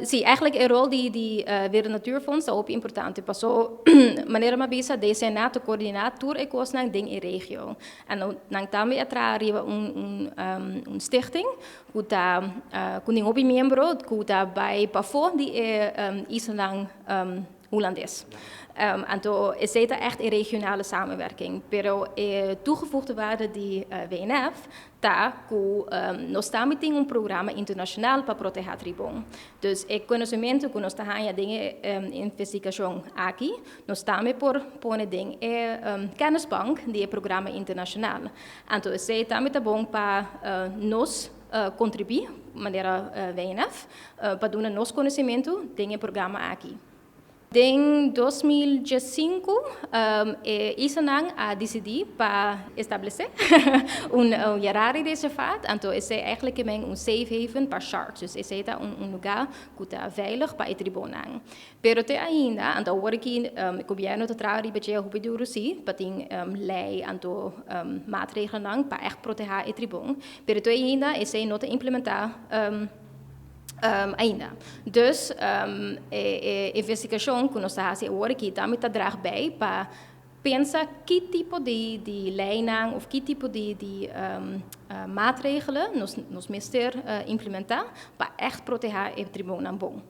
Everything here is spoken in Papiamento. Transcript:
Si, eigenlijk e rol di Wereld Natuurfonds ta hopi importante. Paso, manera m'a bisa, DCNA ta coordina tur e cosnan den e regio. En nan tambe a traha riba un stichting cu ta cu tin hopi miembro cu ta bay pafo di e islanan Hulandes. Anto, esey ta echt een regionale samenwerking. Pero toegevoegde waarde di WNF ta cu nos tambe tin un programa internacional pa proteha tribon. Dus e conocimento cu nos ta haya den investigacion aki, nos tambe por pone den e kennisbank di e programa internacional. Anto, esey tambe ta bon pa nos contribui, manera WNF, pa duna nos conocimento den e programa aki. Den 2005, e islanan a dicidi pa establece un Yarari reservaat. Anto, esey eigenlijk un safe haven pa sharks. Dus esey ta un lugar cu ta veilig pa e tribonnan. Pero te ainda, anto awor aki gobierno ta traha riba dje hopi duro si, pa tin ley anto maatregelnan pa echt proteha e tribon. Pero te ainda esey no ta implementa ainda. Dus e investigacion cu nos ta haci awor aki tambe ta draag bij pa pensa ki tipo di leynan of ki tipo di maatregelen nos mester implementa pa echt proteha e tribonnan bon.